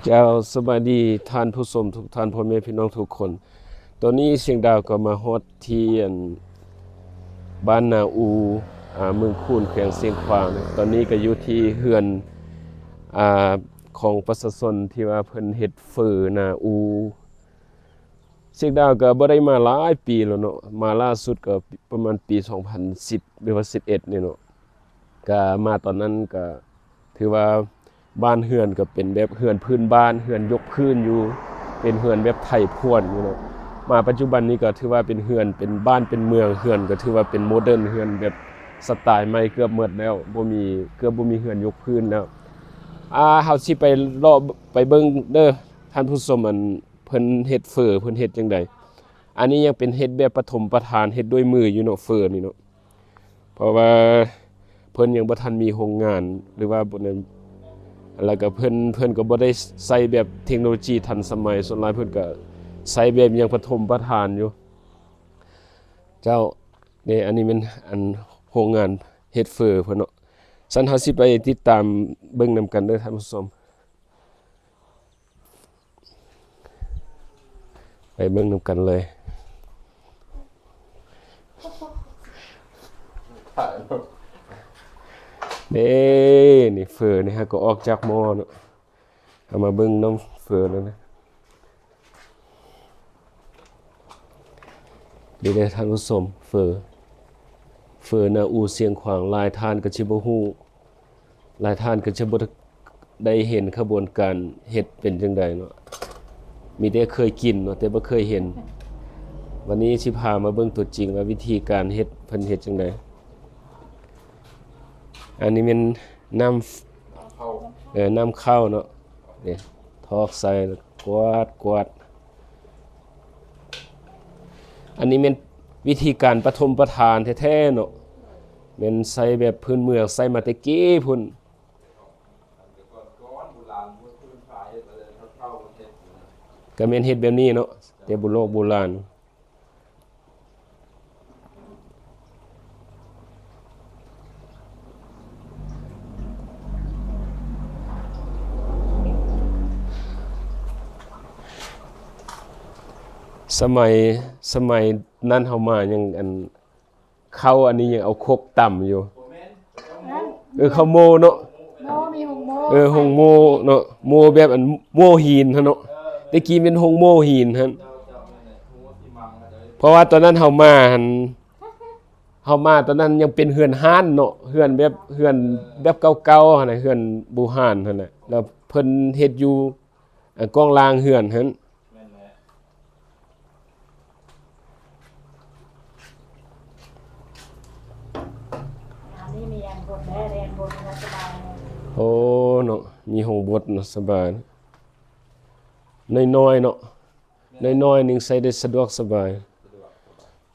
ເຈົ້າ ສະບາຍດີທ່ານຜູ້ຊົມທຸກທ່ານ ພໍ່ແມ່ພີ່ນ້ອງທຸກຄົນ. ຕອນນີ້ຊຽງດາວກໍມາຮອດທີ່ ອັນ ບ້ານນາອູ ອາ ເມືອງຄູນ ແຂວງຊຽງຂວາງ. ຕອນນີ້ກໍຢູ່ທີ່ເຮືອນ ອາ ຂອງປະຊາຊົນທີ່ວ່າເພິ່ນເຮັດເຝີນາອູ. ຊຽງດາວກໍບໍ່ໄດ້ມາຫຼາຍປີແລ້ວເນາະ, ມາລ່າສຸດກໍປະມານປີສອງພັນສິບ ຫຼືວ່າສິບເອັດນີ້ເນາະ. ກະມາຕອນນັ້ນກະຖືວ່າບ້ານເຮືອນກະເປັນແບບເຮືອນພື້ນບ້ານ, ເຮືອນຍົກພື້ນຢູ່, ເປັນເຮືອນແບບໄທພວນຢູ່ເນາະ. ມາປັດຈຸບັນນີ້ກະຖືວ່າເປັນເຮືອນ ເປັນບ້ານເປັນເມືອງ, ເຮືອນກະຖືວ່າເປັນໂມເດີນ, ເຮືອນແບບສະໄຕລ໌ໃໝ່ເກືອບໝົດແລ້ວ, ບໍ່ມີ ເກືອບບໍ່ມີເຮືອນຍົກພື້ນແລ້ວ. ອາ ເຮົາຊິໄປເລາະໄປເບິ່ງເດີທ່ານຜູ້ຊົມ, ອັນ ເພິ່ນເຮັດເຝີ ເພິ່ນເຮັດຈັ່ງໃດ? ອັນນີ້ຍັງເປັນເຮັດແບບປະຖົມປະຖານ, ເຮັດດ້ວຍມືຢູ່ເນາະ ເຝີນີ້ເນາະ. ເພາະວ່າເພິ່ນຍັງບໍ່ທັນມີໂຮງງານ ຫຼືວ່າບໍ່ນັ້ນ ແລ້ວກໍເພິ່ນ ເພິ່ນກໍບໍ່ໄດ້ໃຊ້ແບບເທັກໂນໂລຈີທັນສະໄໝ, ສ່ວນຫຼາຍເພິ່ນກໍໃຊ້ແບບຍັງປະຖົມປະຖານຢູ່. ເຈົ້າ ເດ້ ອັນນີ້ແມ່ນ ອັນ ໂຮງງານເຮັດເຝີເພິ່ນເນາະ. ຊັ້ນເຮົາຊິໄປຕິດຕາມເບິ່ງນຳກັນເດີທ່ານຜູ້ຊົມ. ໄປເບິ່ງນຳກັນເລີຍ. ເດ້ ນີ້ເຝີນີ້ຫາກໍອອກຈາກໝໍ້ເນາະ. ເຮົາມາເບິ່ງນຳເຝີແລ້ວນະ. ນີ້ເດ້ທ່ານຜູ້ຊົມ ເຝີ ເຝີນາອູຊຽງຂວາງ. ຫຼາຍທ່ານກໍຊິບໍ່ຮູ້ ຫຼາຍທ່ານກໍຈະບໍ່ໄດ້ເຫັນຂະບວນການເຮັດເປັນຈັ່ງໃດເນາະ, ມີແຕ່ເຄີຍກິນເນາະ ແຕ່ບໍ່ເຄີຍເຫັນ. ວັນນີ້ຊິພາມາເບິ່ງຕົວຈິງວ່າວິທີການເຮັດ ເພິ່ນເຮັດຈັ່ງໃດ. ອັນນີ້ແມ່ນນ້ຳ ນ້ຳເຂົ້າ ເອີ ນ້ຳເຂົ້າເນາະ, ນີ້ຖອກໃສ່ ແລ້ວກວາດ ກວາດ. ອັນນີ້ແມ່ນວິທີການປະຖົມປະຖານແທ້ໆເນາະ, ແມ່ນໃຊ້ແບບພື້ນເມືອງ ໃຊ້ມາແຕ່ກີ້ພຸ້ນ. ກໍແມ່ນເຮັດແບບນີ້ເນາະ ແຕ່ບູຮານໂບຮານ. ສະໄໝ ສະໄໝນັ້ນເຮົາມາຍັງ ອັນ ເຂົ້າອັນນີ້ຍັງເອົາຄົກຕຳຢູ່. ເອີ ເຂົ້າໂມ້ເນາະ. ໂມ້ ມີໂຮງໂມ້ ເອີ ໂຮງໂມ້ເນາະ, ໂມ້ແບບອັນໂມ້ຫີນຫັ້ນເນາະ. ແຕ່ກີ້ແມ່ນໂຮງໂມ້ຫີນຫັ້ນ. ເພາະວ່າຕອນນັ້ນເຮົາມາຫັ້ນ ເຮົາມາຕອນນັ້ນຍັງເປັນເຮືອນຮ້ານເນາະ, ເຮືອນແບບ ເຮືອນແບບເກົ່າໆຫັ້ນນະ, ເຮືອນບູຮານຫັ້ນນະ. ແລ້ວເພິ່ນເຮັດຢູ່ ອັນ ກ້ອງລ່າງເຮືອນຫັ້ນ. ແມ່ນແຫຼະ. ອັນນີ້ມີອັນບົດແລ້ວ ອັນບົດມັນສະບາຍ. ໂອ້ ເນາະ ມີຫ້ອງບົດເນາະ ສະບາຍ. ນ້ອຍໆເນາະ, ນ້ອຍໆໜຶ່ງໃຊ້ໄດ້ສະດວກສະບາຍ.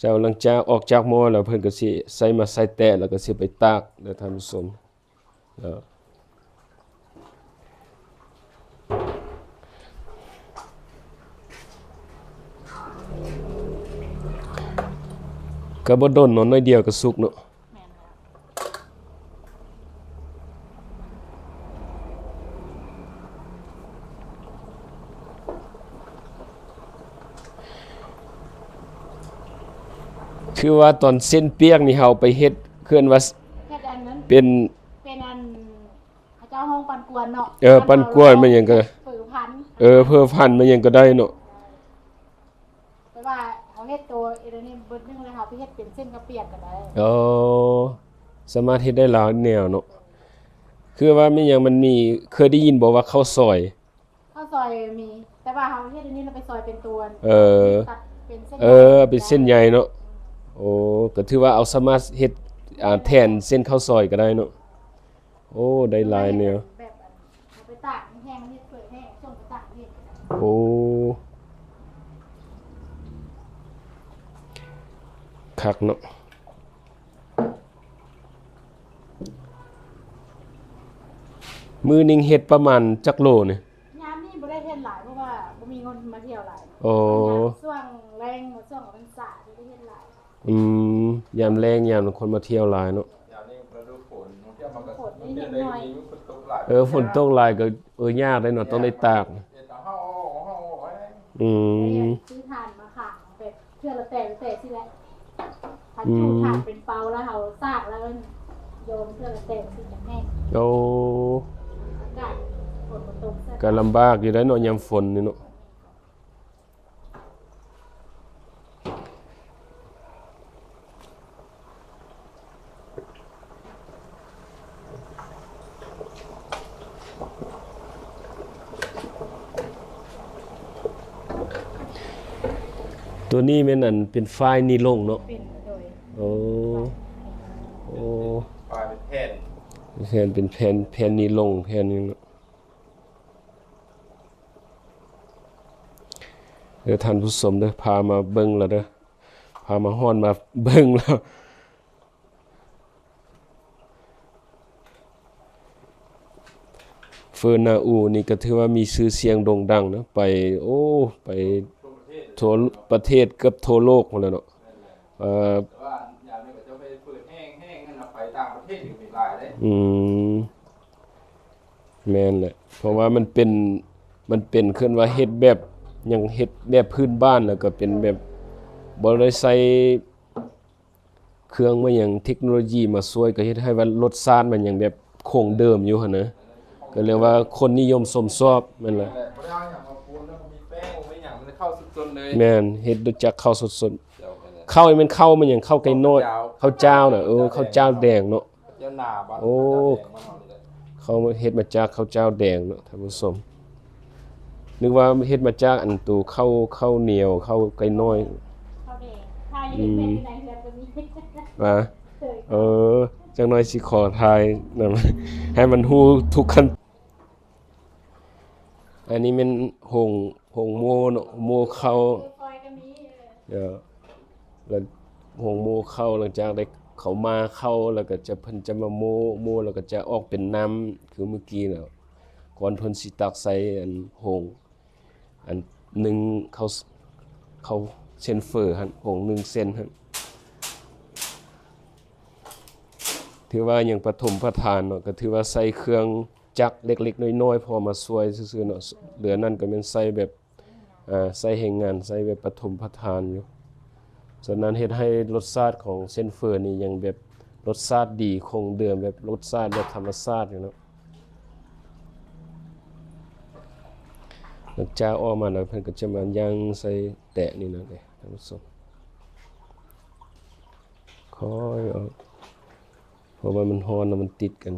ເຈົ້າ ຫຼັງຈາກອອກຈາກໝໍ້ແລ້ວ ເພິ່ນກໍຊິໃສ່ມາໃສ່ແຕະ ແລ້ວກໍຊິໄປຕາກເດີທ່ານຜູ້ຊົມ. ເອີ ກໍບໍ່ດົນເນາະ, ໜ້ອຍດຽວກໍສຸກເນາະ. ແມ່ນແລ້ວ. ຄືວ່າຕອນເສັ້ນປຽກນີ້ ເຮົາໄປເຮັດ ເອີ້ນວ່າ ເຮັດອັນນັ້ນ ເປັນ ເປັນອັນ ເຂົາເຈົ້າຮ້ອງປັ່ນກວນເນາະ. ເອີ ປັ່ນກວນແມ່ນຫຍັງກໍ ເຝີພັນ ເອີ ເຝີພັນແມ່ນຫຍັງກໍໄດ້ເນາະ. ແຕ່ວ່າເຮົາເຮັດໂຕອັນນີ້ເບິດໜຶ່ງ ແລ້ວເຮົາໄປເຮັດເປັນເສັ້ນເຂົ້າປຽກກໍໄດ້. ອໍ ສາມາດເຮັດໄດ້ຫຼາຍແນວເນາະ. ຄືວ່າແມ່ນຫຍັງ ມັນມີ ເຄີຍໄດ້ຍິນບໍ່ວ່າເຂົ້າຊອຍ? ເຂົ້າຊອຍມີ ແຕ່ວ່າເຮົາເຮັດອັນນີ້ ແລ້ວໄປຊອຍເປັນຕົວ ເອີ ຕັດເປັນເສັ້ນ ເອີ ເປັນເສັ້ນໃຫຍ່ເນາະ. ໂອ້ ກໍຖືວ່າເອົາ ສາມາດເຮັດ ອ່າ ແທນເສັ້ນເຂົ້າຊອຍກໍໄດ້ເນາະ. ໂອ້ ໄດ້ຫຼາຍແນວ. ແບບອັນ ເອົາໄປຕາກແຫ້ງ ເຮັດເປືອກແຫ້ງ ສົ່ງໄປຕ່າງປະເທດກໍໄດ້. ໂອ້ ຄັກເນາະ. ມື້ໜຶ່ງເຮັດປະມານຈັກໂລນີ້? ຍາມນີ້ບໍ່ໄດ້ເຮັດຫຼາຍ ເພາະວ່າບໍ່ມີຄົນມາທ່ຽວຫຼາຍ. ໂອ້ ຍາມຊ່ວງແລງ ຊ່ວງອອກພັນສາ ຈະໄດ້ເຮັດຫຼາຍ. ອືມ ຍາມແລງ ຍາມຄົນມາທ່ຽວຫຼາຍເນາະ. ຍາມນີ້ລະດູຝົນ ມັນກໍ ມັນກໍໄດ້ມີຄົນຕົກ ເອີ ຝົນຕົກຫຼາຍກໍ ເອີ ຍາກເດ້ເນາະ ຕ້ອງໄດ້ຕາກ. ເຮັດໃຫ້ເຮົາເອົາ ເຮົາເອົາໄວ້ ອືມ ຊື້ຖ່ານມາຂາງແບບເທື່ອລະແຕ່ລະແຕ່ຊີ້ແຫຼະ. ຄັນ ອືມ ຈູດຖ່ານເປັນເປົາແລ້ວເຮົາສາກແລ້ວໂຍນເທື່ອລະແຕ່ຊີ້ຈະແຫ້ງ. ໂອ້ ອາກາດຝົນບໍ່ຕົກ ກໍລຳບາກຢູ່ໄດ໋ເນາະ ຍາມຝົນນີ້ເນາະ. ຕົວນີ້ແມ່ນອັນເປັນຝ້າຍນີລົງເນາະ? ເປັນ ໂດຍ ໂອ້ ໂອ້ ຝ້າຍເປັນແຜ່ນ ແຜ່ນ ເປັນແຜ່ນ ແຜ່ນນີລົງ ແຜ່ນນີ້ເນາະ. ເດີທ່ານຜູ້ຊົມເດີ ພາມາເບິ່ງແລ້ວເດີ ພາມາຮອດມາເບິ່ງແລ້ວ. ເຟີນາອູນີ້ກໍຖືວ່າມີຊື່ສຽງໂດ່ງດັງນະ ໄປ ໂອ້ ໄປທົ່ວປະເທດ ເກືອບທົ່ວໂລກພຸ້ນແຫຼະເນາະ. ເອີ ແຕ່ວ່າຍາມນີ້ເຂົາເຈົ້າໄປເປີດແຫ້ງໆ ຫັ້ນນະ ໄປຕ່າງປະເທດກໍມີຫຼາຍເດ້. ອືມ ແມ່ນແຫຼະ ເພາະວ່າມັນເປັນ ມັນເປັນ ເອີ້ນວ່າເຮັດແບບ ຍັງເຮັດແບບພື້ນບ້ານ ແລ້ວກໍເປັນແບບບໍ່ໄດ້ໃຊ້ເຄື່ອງມາຫຍັງ ເທັກໂນໂລຢີມາຊ່ວຍ ກໍເຮັດໃຫ້ວ່າລົດຊາດມັນຍັງແບບຄົງເດີມຢູ່ຫັ້ນນະ ກໍເລີຍວ່າຄົນນິຍົມຊົມຊອບ. ແມ່ນແຫຼະ ບໍ່ໄດ້ເອົາຫຍັງມາປົນ ແລ້ວກໍມີແປ້ງ ບໍ່ມີຫຍັງ ມັນເຂົ້າສົດໆເລີຍ. ແມ່ນ ເຮັດຈາກເຂົ້າສົດໆ. ເຈົ້າ ເຂົ້ານີ້ແມ່ນເຂົ້າ ແມ່ນຫຍັງ ເຂົ້າໄກ່ນ້ອຍ ເຂົ້າຈ້າວນະ. ເອີ ເຂົ້າຈ້າວແດງເນາະ. ໂອ້ ເຂົ້າເຮັດມາຈາກເຂົ້າຈ້າວແດງເນາະທ່ານຜູ້ຊົມ. ນຶກວ່າເຮັດມາຈາກອັນໂຕເຂົ້າ ເຂົ້າໜຽວ ເຂົ້າໄກ່ນ້ອຍ. ເຂົ້າແດງ ຖ້າຢູ່ເຮັດແມ່ນຢູ່ໃນເຮືອນກໍມີ. ວ່າ ເອີ ຈັກໜ້ອຍຊິຂໍຖ່າຍນຳ ໃຫ້ມັນຮູ້ທຸກຂັ້ນ. ອັນນີ້ແມ່ນໂຮງ ໂຮງໂມ່ເນາະ ໂມ່ເຂົ້າ. ເອີ ແລ້ວໂຮງໂມ່ເຂົ້າ ຫຼັງຈາກໄດ້ເຂົ້າມາເຂົ້າ ແລ້ວກໍຈະ ເພິ່ນຈະມາໂມ່ ໂມ່ແລ້ວກໍຈະອອກເປັນນ້ຳ ຄືມື້ກີ້ແລ້ວ ກ່ອນເພິ່ນຊິຕັກໃສ່ອັນໂຮງ ອັນໜຶ່ງເຂົ້າ ເຂົ້າເສັ້ນເຝີຫັ້ນ ໂຮງໜຶ່ງເສັ້ນຫັ້ນ. ຖືວ່າຍັງປະຖົມປະຖານເນາະ ກໍຖືວ່າໃຊ້ເຄື່ອງຈັກເລັກໆນ້ອຍໆ ພໍມາຊ່ວຍຊື່ໆເນາະ. ເຫຼືອນັ້ນກໍແມ່ນໃຊ້ແບບ ອ່າ ໃຊ້ແຮງງານ ໃຊ້ແບບປະຖົມປະຖານຢູ່. ສະນັ້ນເຮັດໃຫ້ລົດຊາດຂອງເສັ້ນເຝີນີ້ຍັງແບບລົດຊາດດີຄົງເດີມ ແບບລົດຊາດແບບທຳມະຊາດຢູ່ເນາະ. ຫຼັງຈາກອອກມາແລ້ວ ເພິ່ນກໍຈະມາຍ່າງໃສ່ແຕະນີ້ນະເດ້ທ່ານຜູ້ຊົມ. ຄ່ອຍອອກ ເພາະວ່າມັນຮ້ອນແລ້ວມັນຕິດກັນ.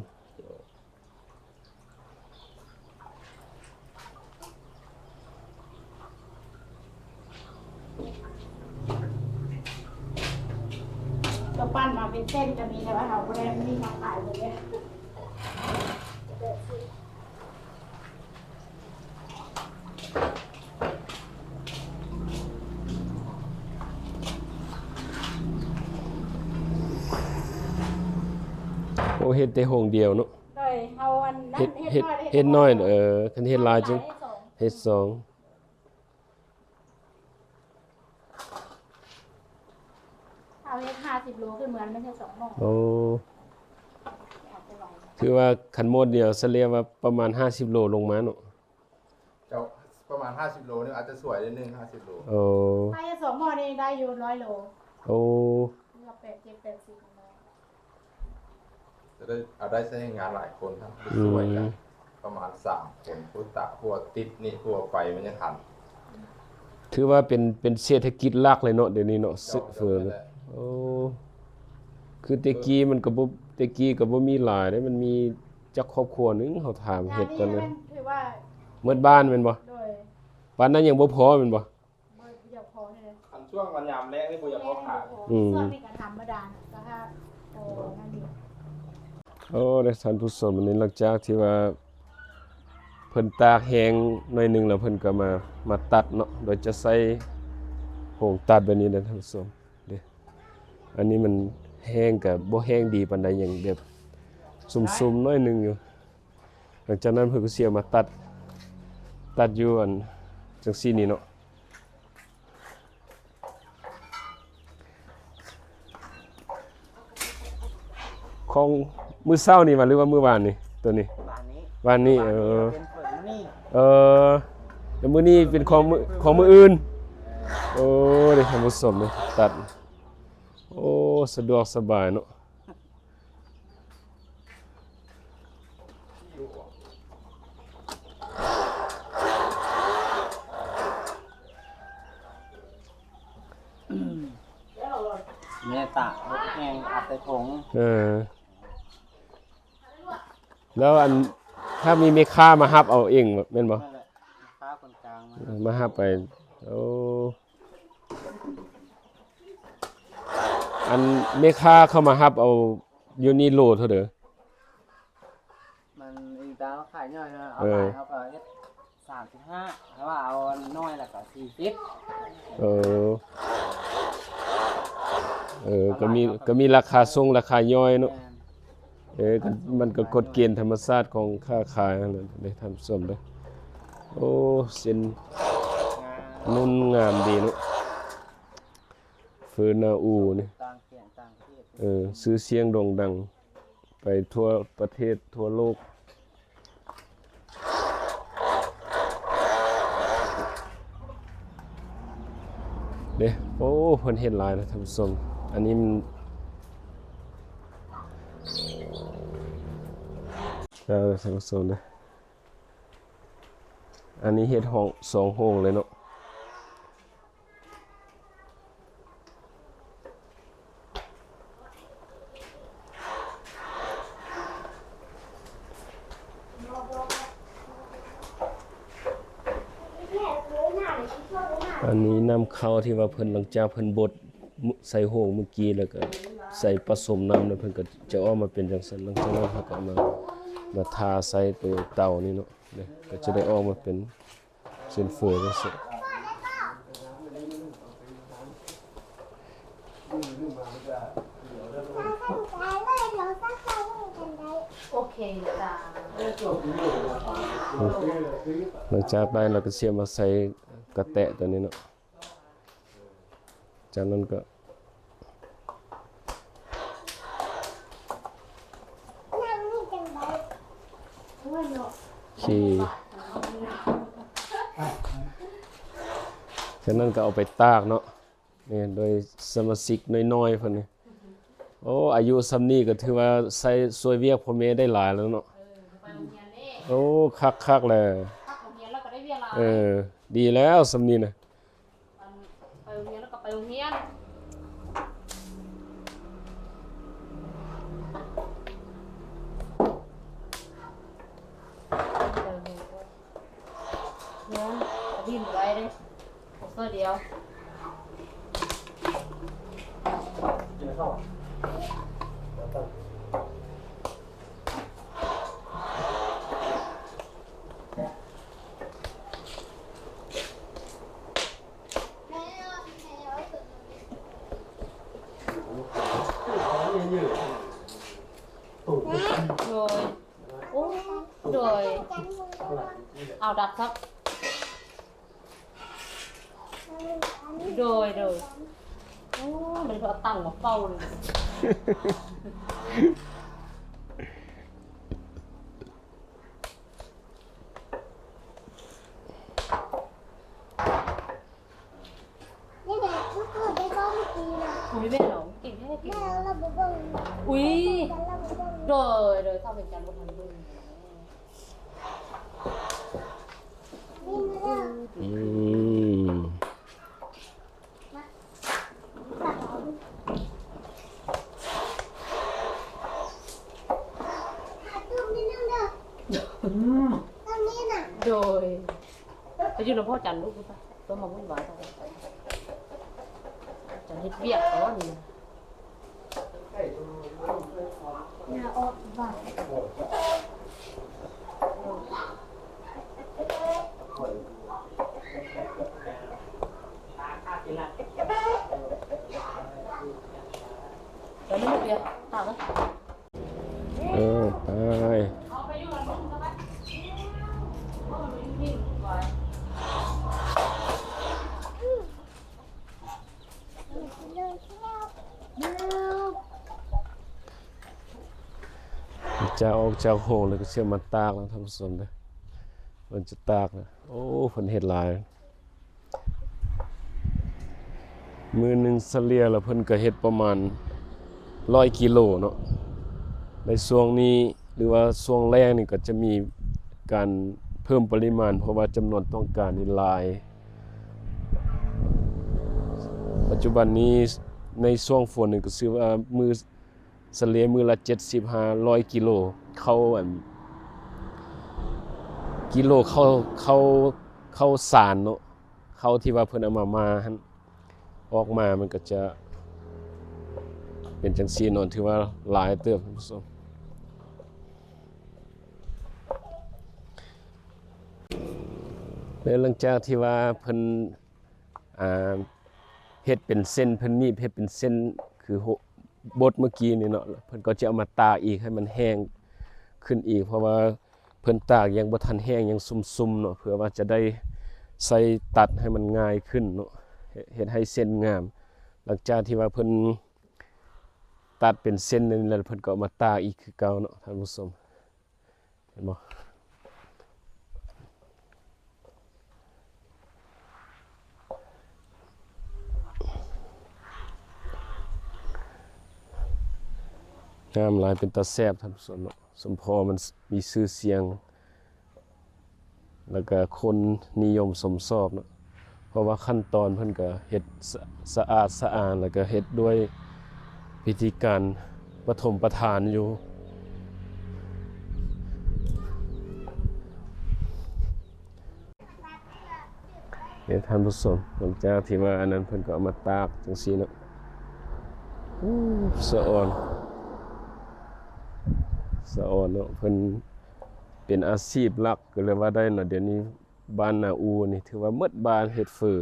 ກໍປັ້ນມາເປັນເສັ້ນກໍມີ ແຕ່ວ່າເຮົາບໍ່ໄດ້ມີມາຂາຍເລີຍ. ໂອ້ ເຮັດແຕ່ໂຮງດຽວເນາະ. ໂດຍ ເຮົາອັນນັ້ນ ເຮັດ ເຮັດ ເຮັດນ້ອຍ ເຮັດນ້ອຍ ເອີ ຄັນເຮັດຫຼາຍຈຶ່ງເຮັດສອງ ເຮົາເຮັດຫ້າສິບໂລຂຶ້ນເມືອ ມັນເຮັດສອງໝໍ້. ໂອ້ ອາດຈະໄວ ຖືວ່າຄັນໝໍ້ດຽວສະເລ່ຍວ່າປະມານຫ້າສິບໂລລົງມາເນາະ. ເຈົ້າ ປະມານຫ້າສິບໂລນີ້ອາດຈະສວຍໄດ້ໜຶ່ງ ຫ້າສິບໂລ. ໂອ້ ຖ້າເຮັດສອງໝໍ້ນີ້ໄດ້ຢູ່ຮ້ອຍໂລ. ໂອ້ ເຫຼືອແປດ ເຈັດ ແປດສິບ ແລ້ວ ຈະໄດ້ ເອົາໄດ້ໃຊ້ແຮງງານຫຼາຍຄົນ ໄປຊ່ວຍກັນ ອືມ ປະມານສາມຄົນ ຜູ້ຕາ ຜູ້ຕິດນີ້ ຜູ້ໄປມັນຍັງທັນ. ຖືວ່າເປັນ ເປັນເສດຖະກິດຫຼັກເລີຍເນາະ ດຽວນີ້ເນາະ. ເຈົ້າ ເອີ ແມ່ນແຫຼະ. ໂອ້ ຄືແຕ່ກີ້ມັນກໍບໍ່ ແຕ່ກີ້ກໍບໍ່ມີຫຼາຍເດ້ ມັນມີຈັກຄອບຄົວໜຶ່ງ ເຮົາຖາມເຮັດຕອນນັ້ນ ຖືວ່າໝົດບ້ານແມ່ນບໍ່? ໂດຍ ປານນັ້ນຍັງບໍ່ພໍແມ່ນບໍ່? ບໍ່ ບໍ່ພໍເລີຍ. ອັນຊ່ວງມັນຍາມແລ້ງນີ້ບໍ່ຢາກພໍຂາຍ. ອືມ ຊ່ວງນີ້ກໍທຳມະດາ ກໍຖ້າພໍນັ້ນຢູ່. ໂອ້ ເດ້ທ່ານຜູ້ຊົມ ອັນນີ້ຫຼັງຈາກທີ່ວ່າເພິ່ນຕາກແຫ້ງໜ້ອຍໜຶ່ງແລ້ວ ເພິ່ນກໍມາ ມາຕັດເນາະ ໂດຍຈະໃຊ້ໂຮງຕັດແບບນີ້ເດ້ທ່ານຜູ້ຊົມ. ເດ້ ອັນນີ້ມັນແຫ້ງກໍບໍ່ແຫ້ງດີປານໃດ ຍັງແບບຊຸ່ມໆໜ້ອຍໜຶ່ງຢູ່. ຫຼັງຈາກນັ້ນເພິ່ນກໍຊິເອົາມາຕັດ ຕັດຢູ່ອັນ ຈັ່ງຊີ້ນີ້ເນາະ. ຂອງມື້ເຊົ້ານີ້ຫວາ ຫຼືວ່າມື້ວານນີ້? ຕົວນີ້ ວານນີ້. ວານນີ້ ເອີ ເປັນເປີດມື້ນີ້ ເອີ ແຕ່ມື້ນີ້ເປັນຂອງມື້ ຂອງມື້ອື່ນ. ໂອ້ ເດ້ທ່ານຜູ້ຊົມເດ້ ຕັດ ໂອ້ ສະດວກສະບາຍເນາະ. ແມ່ຕາກ ແຫ້ງອັດໃສ່ຖົງ ເອີ ແລ້ວອັນ ຖ້າມີແມ່ຄ້າມາຮັບເອົາເອງແມ່ນບໍ່? ນັ້ນແຫຼະ ແມ່ຄ້າຄົນກາງມາ ເອີ ມາຮັບໄປ. ໂອ້ ອັນແມ່ຄ້າເຂົາມາຮັບເອົາຢູ່ນີ້ໂລເທົ່າໃດ? ມັນອີງຕາມຂາຍຍ່ອຍເນາະ ເອົາ ເອີ ຫຼາຍເຮົາກໍເຮັດສາມສິບຫ້າ ຖ້າວ່າເອົານ້ອຍແລ້ວກໍສີ່ສິບ. ເອີ ເອີ ກໍມີ ກໍມີລາຄາສົ່ງລາຄາຍ່ອຍເນາະ. ແມ່ນ ເອີ ກໍ ມັນກໍກົດເກນທຳມະຊາດຂອງຄ້າຂາຍຫັ້ນແຫຼະເດ້ທ່ານຜູ້ຊົມເດ້. ໂອ້ ເສັ້ນນຸ່ນງາມດີເນາະ ເຟີນາອູນີ້ ຕ່າງແຂວງຕ່າງປະເທດ ເອີ ຊື່ສຽງໂດ່ງດັງໄປທົ່ວປະເທດທົ່ວໂລກ. ເດ້ ໂອ້ ເພິ່ນເຮັດຫຼາຍນະທ່ານຜູ້ຊົມ ອັນນີ້ມັນ ເອີ ທ່ານຜູ້ຊົມເດີ ອັນນີ້ເຮັດຫ້ອງສອງຫ້ອງເລີຍເນາະ. ອັນນີ້ນ້ຳເຂົ້າທີ່ວ່າເພິ່ນ ຫຼັງຈາກເພິ່ນບົດໃສ່ໂຮງມື້ກີ້ ແລ້ວກໍໃສ່ປະສົມນ້ຳ ແລ້ວເພິ່ນກໍຈະອອກມາເປັນຈັ່ງຊັ້ນ. ຫຼັງຈາກນັ້ນເຮົາກໍເອົາມາ ມາທາໃສ່ໂຕເຕົານີ້ເນາະ ກໍຈະໄດ້ອອກມາເປັນ ເສັ້ນເຝີຈັ່ງຊີ້. ໂອເຄ ຫຼັງຈາກໄດ້ແລ້ວກໍຊິເອົາມາໃສ່ກະແຕະຕົວນີ້ເນາະ. ຈາກນັ້ນກໍ ໂອເຄ ຈາກນັ້ນກໍເອົາໄປຕາກເນາະ. ນີ້ໂດຍສະມາຊິກນ້ອຍໆເພິ່ນນີ້ ໂອ້ ອາຍຸສ່ຳນີ້ກໍຖືວ່າໃຊ້ຊ່ວຍວຽກພໍ່ແມ່ໄດ້ຫຼາຍແລ້ວເນາະ. ເອີ ໄປໂຮງຮຽນເດ້ ໂອ້ ຄັກໆແຫຼະ ພັກໂຮງຮຽນແລ້ວກໍໄດ້ວຽກຫຼາຍ. ເອີ ດີແລ້ວສ່ຳນີ້ນະ. ອັນ ໄປໂຮງຮຽນແລ້ວກໍໄປໂຮງຮຽນ. ເດີນໄວເດ້ ໂຕດຽວ. ໂດຍ ໂອ້ ໂດຍ ເອົາດັບຊະ. ໂດຍ ໂດຍ ໂອ້ ມັນກໍເອົາຕັງມາເປົ່າເລີຍ. ອຸ້ຍ ແມ່ນເນາະ ເກັ່ງແທ້ ເກັ່ງ. ອຸ້ຍ ໂດຍ ໂດຍ ເທົ່າເປັນຈັນບໍ່ທັນເບິ່ງ. ອືມ ໂດຍ ໄປຢູ່ນຳພໍ່ຈັນລູກ ໄປ ຕ້ອງມາວຸ່ນວາຍ ຈັນເຮັດວຽກກ່ອນ. ເອີ ໄປ. ຫຼັງ ຈາກອອກຈາກໂຮງແລ້ວກໍຊິເອົາມາຕາກແລ້ວທ່ານຜູ້ຊົມເດີ ເພິ່ນຈະຕາກແລ້ວ. ໂອ້ ເພິ່ນເຮັດຫຼາຍ ມື້ໜຶ່ງສະເລ່ຍແລ້ວເພິ່ນກໍເຮັດປະມານຮ້ອຍກິໂລເນາະ. ໃນຊ່ວງນີ້ ຫຼືວ່າຊ່ວງແລ້ງນີ້ກໍຈະມີການເພີ່ມປະລິມານ ເພາະວ່າຈຳນວນຕ້ອງການນີ້ຫຼາຍ. ປັດຈຸບັນນີ້ໃນຊ່ວງຝົນນີ້ກໍຊື່ວ່າມື້ ສະເລ່ຍມື້ລະເຈັດສິບຫາຮ້ອຍກິໂລ ເຂົ້າ ອັນ ກິໂລເຂົ້າ ເຂົ້າ ເຂົ້າສານເນາະ ເຂົ້າທີ່ວ່າເພິ່ນເອົາມາໝ່າຫັ້ນ ອອກມາມັນກໍຈະເປັນຈັ່ງຊີ້ເນາະ ຖືວ່າຫຼາຍເຕີບທ່ານຜູ້ຊົມ. ແລ້ວຫຼັງຈາກທີ່ວ່າເພິ່ນ ອ່າ ເຮັດເປັນເສັ້ນ ເພິ່ນໜີບເຮັດເປັນເສັ້ນ ຄືໂຮ ບົດເມື່ອກີ້ນີ້ເນາະ ເພິ່ນກໍຈະເອົາມາຕາກອີກໃຫ້ມັນແຫ້ງຂຶ້ນອີກ ເພາະວ່າເພິ່ນຕາກຍັງບໍ່ທັນແຫ້ງ ຍັງຊຸ່ມໆເນາະ ເພື່ອວ່າຈະໄດ້ໃຊ້ຕັດໃຫ້ມັນງ່າຍຂຶ້ນເນາະ ເຮັດ ເຮັດໃຫ້ເສັ້ນງາມ. ຫຼັງຈາກທີ່ວ່າເພິ່ນຕັດເປັນເສັ້ນນັ້ນແລ້ວ ເພິ່ນກໍເອົາມາຕາກອີກຄືເກົ່າເນາະທ່ານຜູ້ຊົມ. ເຫັນບໍ່? ງາມຫຼາຍ ເປັນຕາແຊບທ່ານຜູ້ຊົມເນາະ. ສົມພໍມັນມີຊື່ສຽງ ແລ້ວກະຄົນນິຍົມຊົມຊອບເນາະ. ເພາະວ່າຂັ້ນຕອນເພິ່ນກະເຮັດສະ ສະອາດສະອານ ແລ້ວກະເຮັດດ້ວຍວິທີການປະຖົມປະຖານຢູ່. ນີ້ທ່ານຜູ້ຊົມ ຫຼັງຈາກທີ່ວ່າອັນນັ້ນ ເພິ່ນກໍເອົາມາຕາກຈັ່ງຊີ້ເນາະ. ໂອ້ ສະອອນ ສະອອນເນາະ ເພິ່ນເປັນອາຊີບຫຼັກ ກໍເລີຍວ່າໄດ້ເນາະ. ດຽວນີ້ ບ້ານນາອູນີ້ຖືວ່າໝົດບ້ານເຮັດເຝີ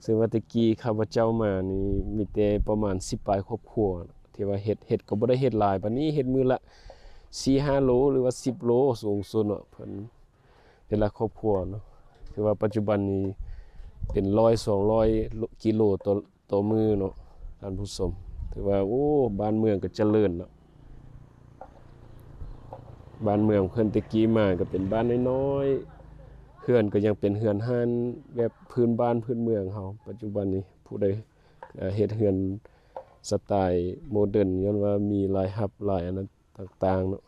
ເຊິ່ງວ່າແຕ່ກີ້ຂ້າພະເຈົ້າມານີ້ມີແຕ່ປະມານສິບປາຍຄອບຄົວທີ່ວ່າເຮັດ ເຮັດກໍບໍ່ໄດ້ເຮັດຫຼາຍປານນີ້ ເຮັດມື້ລະສີ່ຫ້າໂລ ຫຼືວ່າສິບໂລສູງສຸດເນາະ ເພິ່ນແຕ່ລະຄອບຄົວເນາະ. ຖືວ່າປັດຈຸບັນນີ້ເປັນຮ້ອຍສອງຮ້ອຍກິໂລຕໍ່ ຕໍ່ມື້ເນາະທ່ານຜູ້ຊົມ. ຖືວ່າ ໂອ້ ບ້ານເມືອງກໍຈະເລີນເນາະ ບ້ານເມືອງເພິ່ນແຕ່ກີ້ມາກໍເປັນບ້ານນ້ອຍໆ ເຮືອນກໍຍັງເປັນເຮືອນຮ້ານແບບພື້ນບ້ານພື້ນເມືອງເຮົາ. ປັດຈຸບັນນີ້ຜູ້ໃດ ເອີ່ ເຮັດເຮືອນສະໄຕໂມເດີນ ຍ້ອນວ່າມີລາຍຮັບຫຼາຍອັນນັ້ນຕ່າງໆເນາະ.